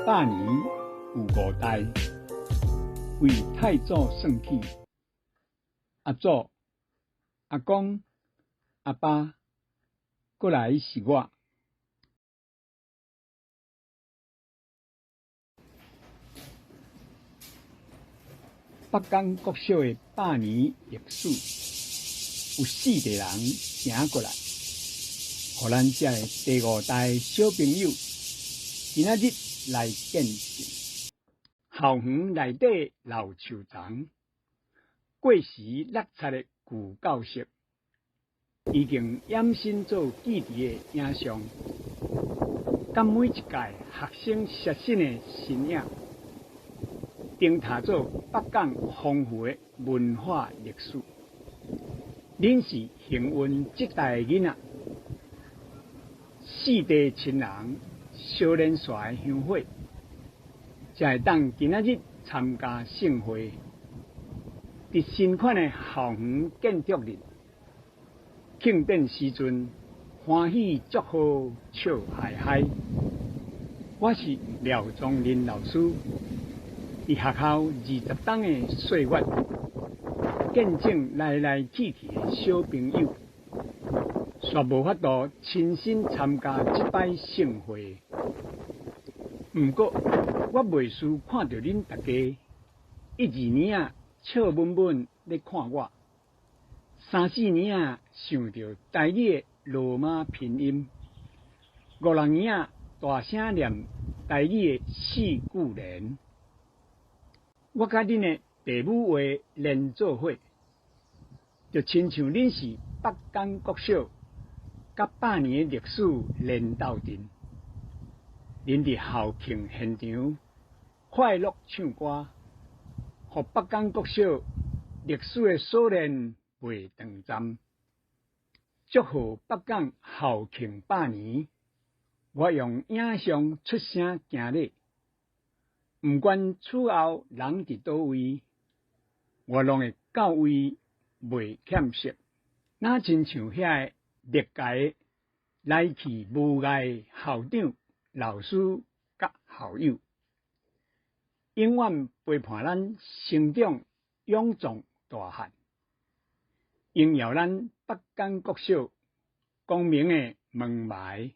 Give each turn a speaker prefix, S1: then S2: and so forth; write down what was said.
S1: 百年有五代，為太祖算起，阿祖、阿公、阿爸，閣來是我。北港國小的百年歷史，有四代人行過來，予咱這个第五代小朋友今仔日來見證。校園內底老樹叢，過時落漆的舊教室，已經衍生做記憶的影像，佮每一屆學生熟悉的身影。燈塔做北港豐富的文化歷史。恁是幸運這代的囡仔，四地親人相連紲的香火，才會當今仔日參加盛會。佇新款的校園建築裡，慶典時陣歡喜祝賀笑嗨嗨。我是廖宗林老師。佇學校20冬的歲月，見證來來去去的小朋友，煞無法度親身參加這擺盛會。毋過，我袂輸看著恁大家一二年仔笑悶悶咧看我，三四年仔想著台語的羅馬拼音，五六年仔大聲念台語的四句聯。我佮恁的父母話連做伙，就親像恁是北港國小佮百年的歷史連鬥陣。恁佇校慶現場快樂唱歌，予北港國小歷史的鎖鏈袂斷站。祝賀北港校慶百年，我用影像出聲行禮。毋管此後人佇佗位，我攏會到位，袂欠席。若親像遐個歷屆來去無礙校長、老師佮校友，永遠陪伴咱成長、勇壯大漢，榮耀咱北港國小光明的門楣。